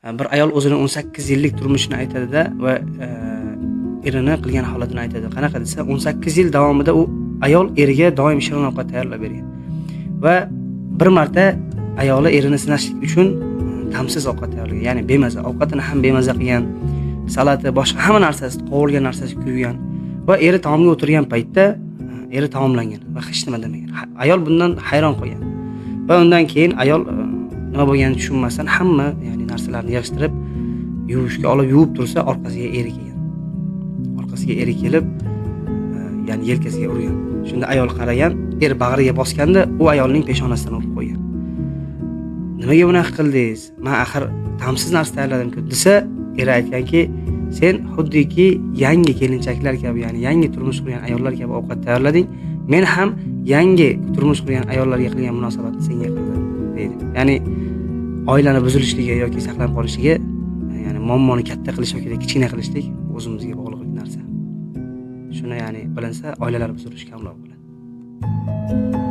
Bir ayol o'zini 18 yillik turmushini aytadida va erini qilgan holatini aytadi. Qanaqa desa, 18 yil davomida u ayol eriga doim shirin ovqat tayyorlab bergan. Va bir marta ayoli erini sinashlik uchun ta'msiz ovqat tayyorlagan, ya'ni bemaza, ovqatini ham bemaza qilgan, salati, boshqa hamma narsasi, qovurilgan narsasi kuygan va eri taomga o'tirgan paytda eri taomlangan va hech nima demagan. Ayol bundan hayron qolgan. Va undan keyin ayol nima bo'lganini tushunmasdan hamma, ya'ni narsalarni yig'ishtirib, yuvishga olib yuvib tursa, orqasiga eri kelgan. Orqasiga eri kelib, ya'ni yelkasiga urgan. Shunda ayol qaragan, er bag'riga bosganda u ayolning peshonasidan urib qo'ygan. Nimaga bunaqa qildingiz? Men axir ta'msiz narsa tayyorladim-ku desa, eri aytganki, sen xuddiki yangi kelinchaklar kabi, ya'ni yangi turmush qurgan ayollar kabi ovqat tayyorlading. Men ham yangi turmush qurgan ayollarga qilgan munosabatni senga qildim, deydi. Ya'ni oilani buzilishligi yoki saqlanib qolishiga, ya'ni muammoni katta qilish yoki kichkina qilishlik o'zimizga bog'liq narsa. Shuni, ya'ni bilinsa, oilalar buzilishi kamroq bo'ladi.